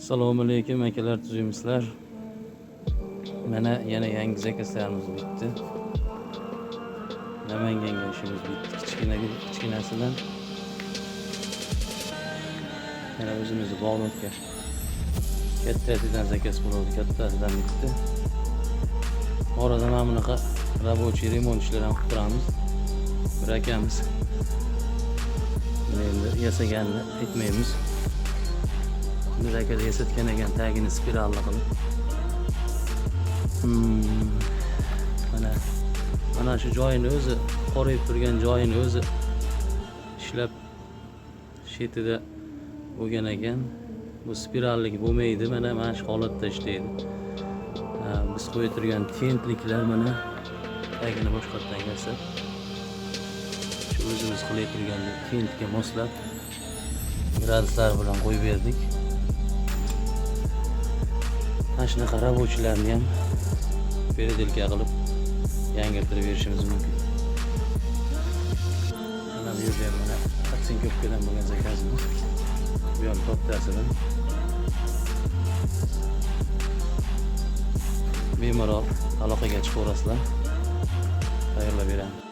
Assalomu alaykum akalar, tuzukmisizlar? Mana yana yangi zakazlarimiz bitdi. Namanganga ishimiz bitdi, kichkina kichkinasidan. Mana o'zimizni Bog'dodga kattasidan zakaz bo'ladi, kattasidan bitdi. Orada mana bunaqa рабочий remont ishlari ham qilib turamiz. Bir akamiz buni endi yasaganini aytmaymiz. Bir aka yasatgan ekan, tagini spiralli qilib. Mana shu joyini o'zi, qorayib turgan joyini o'zi ishlab shetida bo'lgan ekan. Bu spirallik bo'lmaydi, mana shu holatda ishlaydi. Ha, biz qo'yib turgan tentliklar, mana tagini boshqatdan yasab, shu o'zimiz qilay turgan tentga moslab graduslar bilan qo'yib berdik. Mana shunaqa рабочий larni ham переделка qilib yangirtirib berishimiz mumkin. Mana bu yerda ham mana оцинковка dan bo'lgan zakazimiz. Bu ham tottasidan. Bemalol aloqaga chiqaverasizlar. Tayyorlab beramiz.